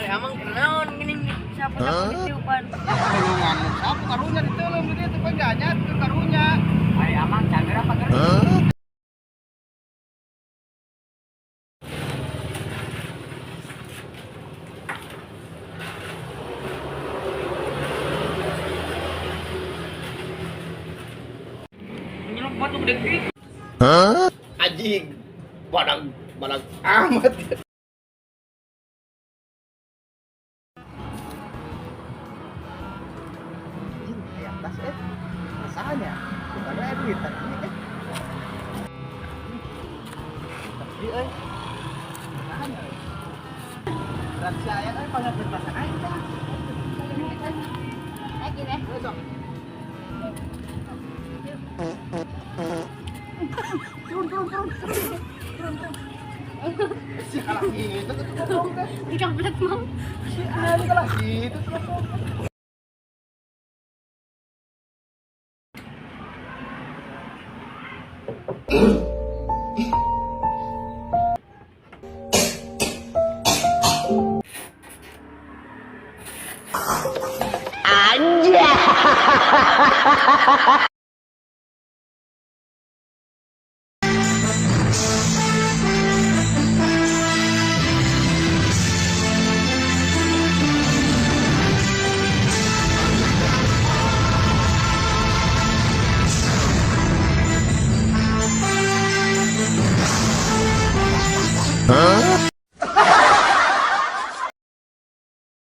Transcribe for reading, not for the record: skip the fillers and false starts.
Emang kenaon gini sapu-sapu ditiupan. Tulungan sapu karunya ditulung di dieu teh ganyat ke karunya. Ari amang cager apa gering? Nyeluk batu gede gitu. Anjing. Badag badag amat. Anjing, aya tas eh. Masanya. Bukan aya duit tadi eh. Tapi euy. Masanya. Berat saya euy banyak berpasan aing teh. Lagi deh. Sok. Turun, turun, turun, turun, turun. Si kalah gitu tuh ngomong teh. Dicopet mau. Si Ali kalah gitu tuh ngomong.